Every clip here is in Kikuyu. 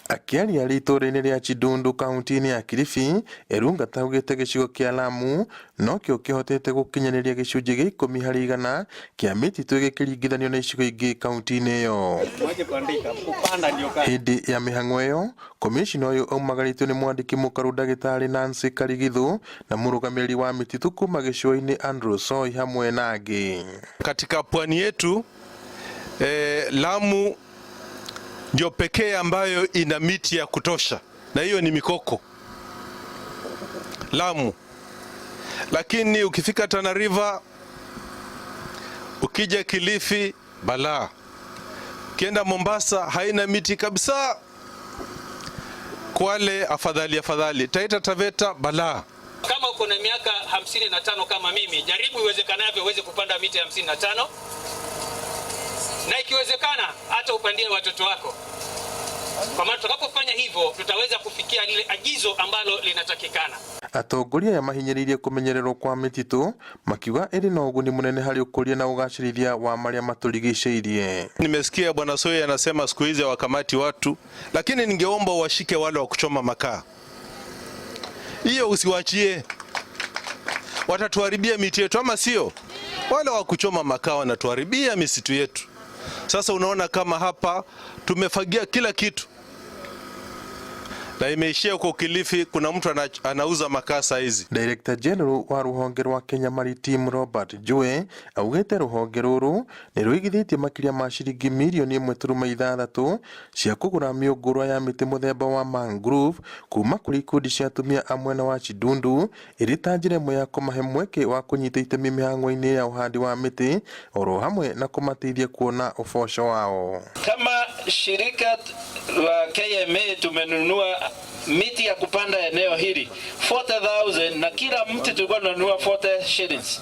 Akĩaria arĩ itũũra-inĩ rĩa Chidundu kaunti-inĩ ya Kilifi, Erungata augĩte gĩcigo kĩa Lamu nokĩo kĩhotete gũkinyanĩria gĩcunjĩ gĩa 10% kĩa mĩtitũ gĩkĩringithanio na icigo ingĩ kaunti-inĩ ĩyo. Hĩndĩ ya mĩhang'o ĩyo, komishina ũyũ aumagarĩtio nĩ mwandĩki mũkaru ndagĩtarĩ Nancy Karigithu na mũrũgamĩrĩri wa mĩtitũ kuma gĩcũa-inĩ Andrew Soi hamwe na angĩ. Katika pwani yetu Lamu ndio pekee ambayo ina miti ya kutosha, na hiyo ni mikoko Lamu. Lakini ukifika Tana River, ukija Kilifi, balaa. Ukienda Mombasa haina miti kabisa. Kwale afadhali afadhali, Taita Taveta balaa. Kama uko na miaka 55 kama mimi, jaribu iwezekanavyo uweze kupanda miti 55 na ikiwezekana hata upandie watoto wako, kwa maana tutakapofanya hivyo tutaweza kufikia lile agizo ambalo linatakikana. Atongoria aya mahinyĩrĩirie kũmenyererwo kwa mĩtitũ makiuga ĩrĩ na ũguni mũnene harĩ ũkũria na ũgacĩrithia wa marĩa matũrigicĩirie. Nimesikia Bwana Soi anasema siku hizi hawakamati watu, lakini ningeomba washike wale wa kuchoma makaa. Hiyo usiwachie, watatuharibia miti yetu, ama sio? Wale wa kuchoma makaa wanatuharibia misitu yetu. Sasa unaona kama hapa tumefagia kila kitu na imeishia huko Kilifi. Kuna mtu anauza makaa saa hizi. Director General wa ruhonge rwa Kenya Maritime Robert Njue augĩte rũhonge rũrũ nĩ rũigithĩtie makĩria ma ciringi mirioni 1.6 cia kũgũra mĩũngũrwa ya mĩtĩ mũthemba wa mangrove kuma kũrĩ ikundi cia atumia a mwena wa Chidundu ĩrĩ ta njĩra ĩmwe ya kũmahe mweke wa kũnyita itemi mĩhang'o-inĩ ya ũhandi wa mĩtĩ oro hamwe na kũmateithia kuona ũboco wao. Kama shirika la KMA tumenunua miti ya kupanda eneo hili 40,000 na kila mti tulikuwa tunanunua 40 shillings.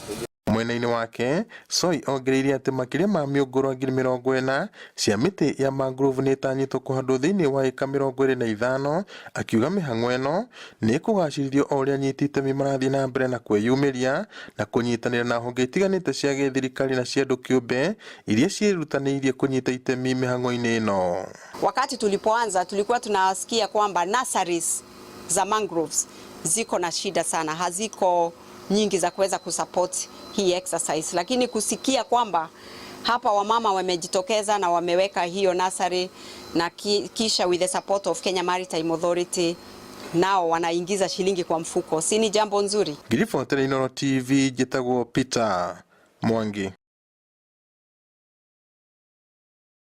Mwena-inĩ wake, Soi ongereire atĩ makĩria ma mĩũngũrwa 40,000 cia mĩtĩ ya mangrove nĩ ĩtanyĩtwo kũhandwo thĩinĩ wa ĩka 25, akiuga mĩhang'o ĩno nĩ ĩkũgacĩrithio o ũrĩa anyiti itemi marathiĩ na mbere na kwĩyumĩria na kũnyitanĩra na honge itiganĩte cia gĩthirikari na cia andũ kĩũmbe iria ciĩrutanĩirie kũnyita itemi mĩhang'o-inĩ ĩno. Wakati tulipoanza tulikuwa tunasikia kwamba nurseries za mangroves ziko na shida sana, haziko nyingi za kuweza kusupport hii exercise, lakini kusikia kwamba hapa wamama wamejitokeza na wameweka hiyo nursery na kisha with the support of Kenya Maritime Authority nao wanaingiza shilingi kwa mfuko, si ni jambo nzuri? Ngiribotera Inooro TV, njĩtagwo Peter Mwangi.